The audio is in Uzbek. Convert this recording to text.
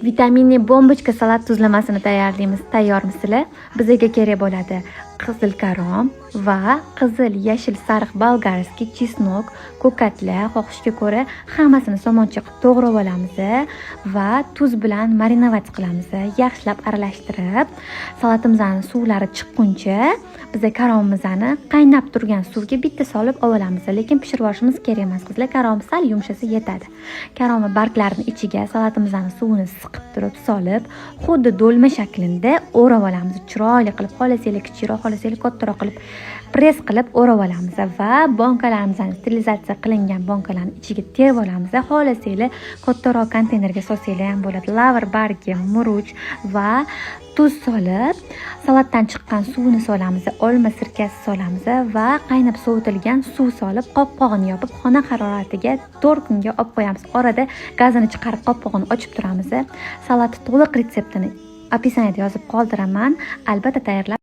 Витаминный бомбочка salat tuzlamasini tayyorlaymiz. Tayyormisizlar? Bizga kerak bo'ladi qizil karom va qizil, yashil, sariq болгарский чеснок, ko'katlar, xohishga ko'ra hammasini somoncha qilib to'g'rab olamiz va tuz bilan мариновать qilamiz. Yaxshilab aralashtirib, salatimizni suvlari chiqquncha biza karomimizni qaynab turgan suvga bitta solib olamiz. Lekin pishirib olishimiz kerak emas, qizlar. Karom sal yumshasa yetadi. Karomni barglarini ichiga salatimizni suvini siqib turib solib, xuddi do'lma shaklida o'rab olamiz. Chiroyli qilib, xohlasanglar kichikroq, xohlasanglar kattaroq qilib press qilib o'rab olamiz va bankalarimizni, sterilizatsiya qilingan bankalarni ichiga terib olamiz. Xohlasanglar kattaroq konteynerga solsanglar ham bo'ladi. Lavr bargi, murch va tuz solib, salatdan chiqqan suvini solamiz, olma sirkasi solamiz va qaynab sovitilgan suv solib, qopqog'ini yopib, xona haroratiga 4 kunga olib qo'yamiz. Orada gazini chiqarib, qopqog'ini ochib turamiz. Salat to'liq retseptini описание da yozib qoldiraman. Albatta tayyorlab